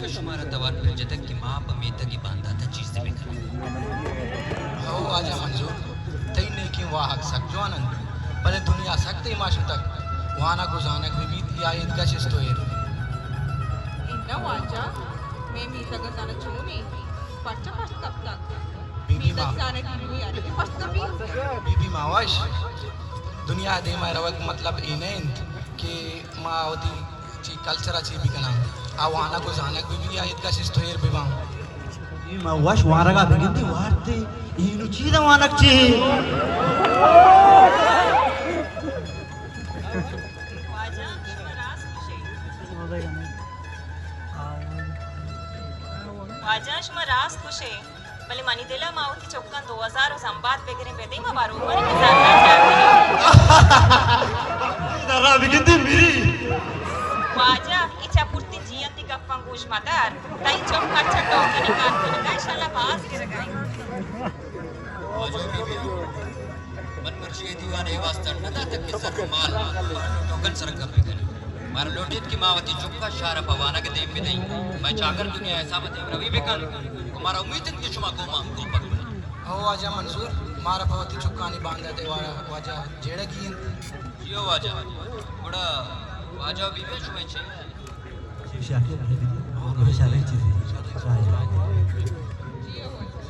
کہ شمارا توار پر جتگ کہ ما پہ میتگی باندات ءَ چیزے بہ کنیں۔ ہو واجہ منظور، تئی نیکیں واہگ سک جوان انت، بلے دنیا سک دیما شتگ۔ وانگ و زانگ بہ بیت یا ایدگہ چست و ایر۔ اناں واجہ، مئے میتگ ءِ زانگ چون انت؟ پرچا پشت کپتگ؟ بی بی ما۔ میتگ زانگ بی بی آرے کہ پشت کپی؟ بی بی ماوش، دنیا ءِ دیما روگ مطلب اے نہ انت کہ ما وتی چی کلچر ءَ چی بکناں؟ آ وانگ و زانگ بہ بی یا ایدگہ چست و ایر بہ باں۔ اے ما وش وانگ ءَ بگندی وارتے، اینو چی دا وانگ چی؟ واجہ، شما راست گوشے۔ واجہ، شما راست گوشے۔ بلے منی دل ءَ ما وتی چکاں دو ہزار و زمباد بگریں بدیں، ما بروبر ایں کہ زر ءَ چار کنیں۔ زر ءَ بگندی میری۔ واجہ، اے چپرتیں جیئندی گپاں گوش مدار۔ تئی چک ہرچ ٹوکن کار کنگا، انشاءاللہ باز گرگا انت۔ واجہ بی بی، من مرچی اے دیوان ءَ اے واسطہ نہ داتگ کہ زر و مال ءُ ٹوکن سر گپ بکنیں۔ مارا لوٹیت کہ ما وتی چکا شہر ءَ پہ وانگ ءَ دیم بدئیں۔ مئے چاگرد دنیا ءِ حساب ءَ دیمروی بکن ءُ مارا امیت انت کہ شما گوں ما ہم کوپگ بئے۔ ہو واجہ منظور، مارا پہ وتی چکانی باندات ءَ وا-، واجہ جیڑگی انت۔ جی ہو واجہ، گڑا واجہ ءُ بی بی شمئے چے؟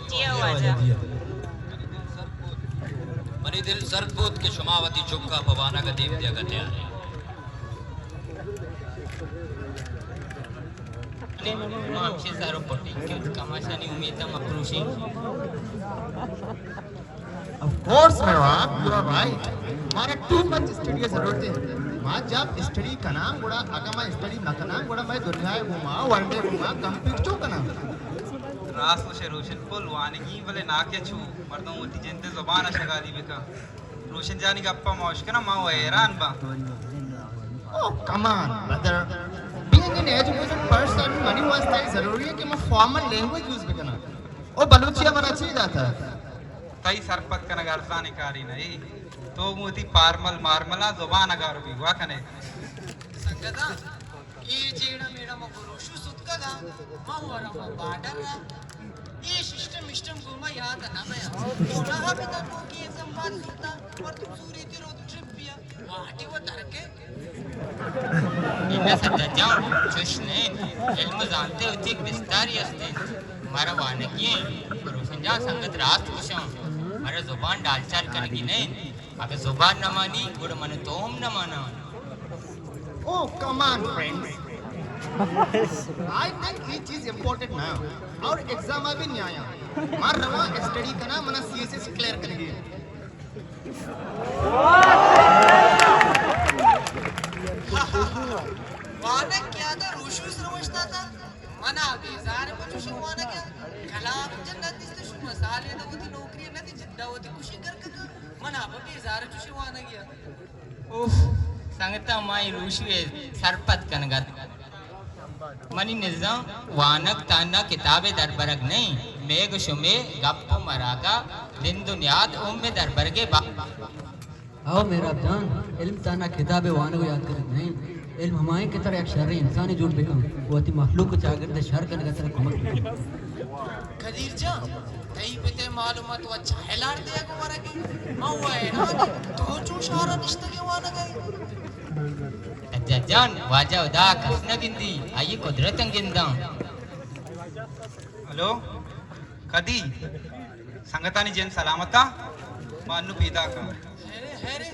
جی ہو واجہ۔ منی دل سرد بوت کہ شما وتی چکا پہ وانگ ءَ دیم دیگ ءَ تیار ایں۔ ما ہمشی سر و پٹی کہ کماشانی امیت ءَ مپروشیں۔ آف کورس مئے واب، یو آر رائٹ۔ مارا ٹو مچ اسٹڈی ءِ ضرورت ہے۔ ما جب اسٹڈی کناں گڑا، اگاں ما اسٹڈی نہ کناں گڑا مئے دنیا ءِ گوما، ورلڈ ءِ گوما کمپیٹ چو کناں؟ راست گوشے روشن پل، وانگی بلے ناکہ چو مردم وتی جند ءِ زبان ءَ شگالی بکن۔ روشن جانی گپا ما اشکناں، ما و حیران باں۔ Oh come on brother, being an educated person منی واسطہ اے ضروری ہے کہ ما فارمل لینگویج یوز بکناں۔ او بلوچی ءَ منا چی داتا؟ تئی سرپد کنگ ارزانیں کارے نہ اے۔ تو گوں وتی پارمل مارملاں زبان ءَ گار و بیگواہ کن ئے۔ سنگتاں، اے جیڑہ میڑہ ما گروشو ستکگ آں، ما ورا ما بارڈر ءَ۔ اے سسٹم مسٹم گوں ما یات نہ بیا۔ گناہ بہ تاں کوکی ایگزام پاس کرتا، مردم سوری تی روت ٹرپ بیا۔ واٹی و درکے۔ اناں سجاد جان، چش نہ انت۔ علم و زانت ءِ وتی یک بستارے است انت۔ مارا وانگی انت۔ روشن جان سنگت راست گوشاں۔ مارا زبان ڈالچار کنگی نہ انت۔ اگہ زبان نہ مانی، گڑا من و تو ہم نہ ماناں۔ او، come on friends. I think a چیز امپورٹنٹ نہ انت۔ اور ایگزام ءَ بھی نہ آیاں۔ من رواں اسٹڈی کناں، منا سی ایس ایس کلیئر کنگی انت۔ وانگ کیا تھا؟ روشو سروشتا تھا۔ منا بیزار پہ چوشیں وانگ ءَ۔ کلام جنت نیست، شما سالے دو وتی نوکری نہ دی، جندا وتی کشی کر کتا۔ منا پہ بیزار چوشیں وانگ ءَ۔ اوف، سنگتاں، ما اے روشی ءِ سرپد کنگ ءَ ات۔ منی نزاں وانگ تہنا کتاب ءِ دربرگ نہ انت، مئیگ ءُ شمئے گپ ءُ مراگہ، نند ءُ نیاد اوم ءِ دربرگ ءِ با-، ہو مہراب جان، علم تہنا کتاب ءِ وانگ ءُ یات کنگ نہ انت۔ علم ہما انت کہ ترا یک شریں انسانے جوڑ بکن ءُ وتی مخلوق ءُ چاگرد ءِ شر کنگ ءَ ترا کمک بکن۔ قدیر جان، تئی پت ءِ معلومات و چاہ لار دیگ ءُ ورگ ءَ۔ من و حیران آں، تو چون شہر ءَ نشتگ ئے وانگ ءَ ئے؟ سجاد جان، واجہ ہدا ءَ کس نہ گندی، آئی ءِ قدرت ءَ گنداں۔ ہلو، قدیر، سنگتانی جند سلامت آں؟ ما انو پیداک آں۔ ہیرے، ہیرے۔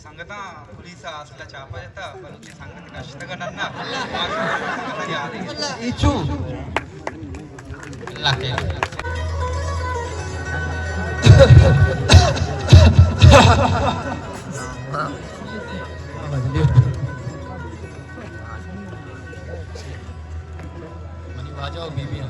سنگتاں، پولیس ءَ اسلحہ چاپہ جتہ، بلوچی سنگت کشتگ نہ انت۔ سنگتاں یاد انت۔ اے چو؟ اللہ خیر۔ منی واجہ و بی بی آں۔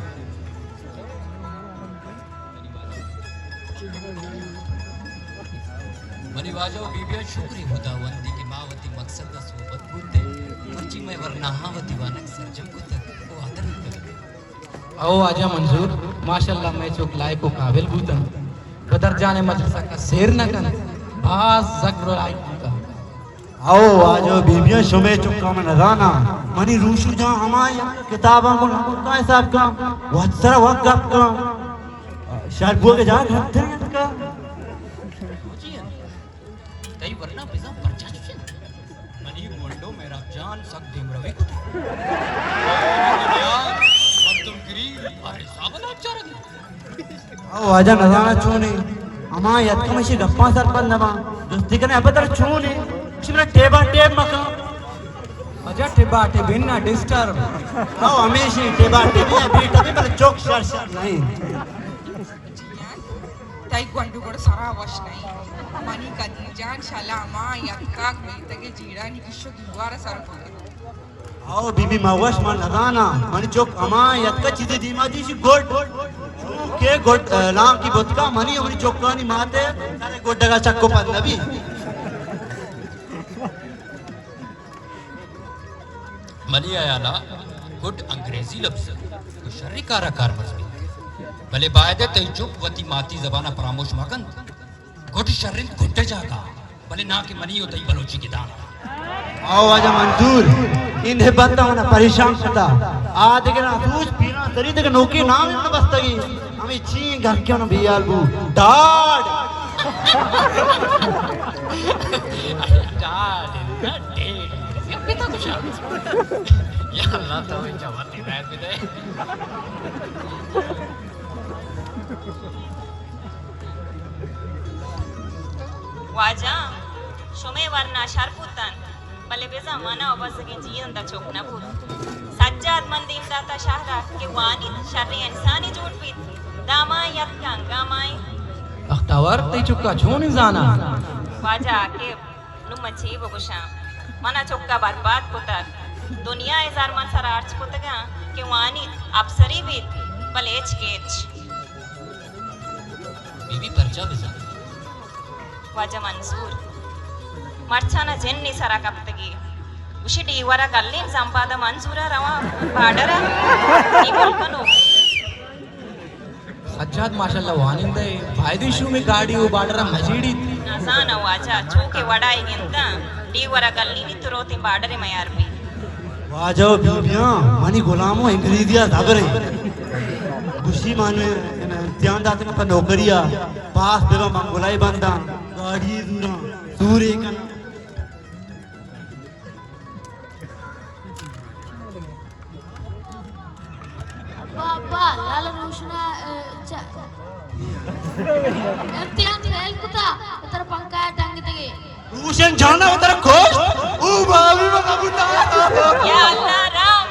منی واجہ و بی بی آں، شکری خداوندی کہ ما وتی مقصد ءَ سوبت بوتیں، مرچی مئے ورناہاں وتی وانگ سرجم کتگ و آدر کتگ۔ او واجہ منظور، ماشاءاللہ مئے چک لائق و قابل بوتنت۔ بدر جان ءِ مجلس ءَ کس سیر نہ کنت، باز زبر و لائق بوتنت۔ او واجہ بیبیاں، شمے چکاں من نزاناں۔ منی روشو جان ہما کتاباں گوں نمکاں حساب کن، وت سرا وت گپ کن۔ شر بوگ جاہ گھنٹے اتکا۔ تئی ورنا بزاں پرچا چوش انت؟ منی گونڈو مہراب جان سک دیمروی کت۔ مردم گری ہر حساب ءَ لاچارگ۔ او واجہ نزاناں چون انت، ہما یتکم اشی گپاں سرپد نباں۔ جستی کنے ابا ترا چون انت؟ اشی منا ٹیبا ٹیب مکن۔ واجہ ٹیبا ٹیب اناں، ڈسٹرب۔ او ہمیشی ٹیبا ٹیب یا بیٹا بھی بلے چوک شر شر نہیں۔ تئی گونڈو گڑا سرا وش نہ انت۔ منی قدیر جان شلا ہما یتکاک میتگ ءِ جیڑانی گیش ءُ گیوار ءَ سر کت۔ او بی بی، ما وش من نزاناں۔ منی چک ہما یتکا چیزے دیما دیشی گڈ۔ چونکہ گڈ، اہ، لانکی بتکا منی و منی چکانی مات ءِ سر گڈگا چک و پد نبی۔ منی ہیالا گڈ انگریزی لبز، تو شریں کارا کارمرز بیت۔ بلے باید ءَ تئی چک وتی ماتی زبان ءَ پراموش مہ کنت۔ گڈ شر انت گڈ ءِ جاگہ، بلے ناں کہ منی و تئی بلوچی گدان۔ او واجہ منظور، این ہبت ءَ منا پریشان کتا۔ آ دگہ نہ سوچ پیران سری دگہ نوکے نام انت بستگی۔ ہمیں چین گھر کیوں نہ بیال بو۔ ڈاڈ۔ ڈاڈ، ڈیڈ۔ یا اللہ تو انچا وت ہدایت بدے۔ واجہ، شمے ورنا شر بوتن، بلے بزاں منا و بزگیں جیئند ءَ چک نہ بوت۔ سجاد من دیم داتا شہر ءَ کہ وانیت، شریں انسانے جوڑ بیت، داں ہمائی اتک انگہ ہمائی۔ بختاور، تئی چکا چون زاناں؟ واجہ عاقب، نوں من چے بگوشاں؟ منا چکا برباد کتگ۔ دنیا ءِ زر من سرا ہرچ کتگاں کہ وانیت، اپسرے بیت، بلے ہچ کہ ہچ۔ بی بی پرچا بزاں؟ واجہ منظور، مرچاں نا جنے سرا کپتگی۔ گوشی ڈیور ءَ گلیں، زمباد ءَ منظور ءَ رواں بارڈر ءَ۔ اے گل کنو۔ سجاد ماشاءاللہ وانندہ ءِ، بایدیں شومیں گاڑی و بارڈر ءَ مجیڑیت۔ نزاناں واجہ، چو کہ وڑا ئی گنداں، ڈیور ءَ گلینیت تو روتیں بارڈر ءَ میار بی۔ واجہ و بیبیاں، منی غلامو انگریزی ءَ زبر انت۔ گوشی من امتحان داتگ پہ نوکری ءَ، پاس بباں من گلائے بنداں، گاڑی زوراں، سورے کناں۔ ابا، ابا، لالا روشنا، ا، چ-، امتحان فیل کتا، ترا پنکھا ٹنگتگے۔ روشن جانا ترا کشت، او بابی منا بوتا۔ یا اللہ رام۔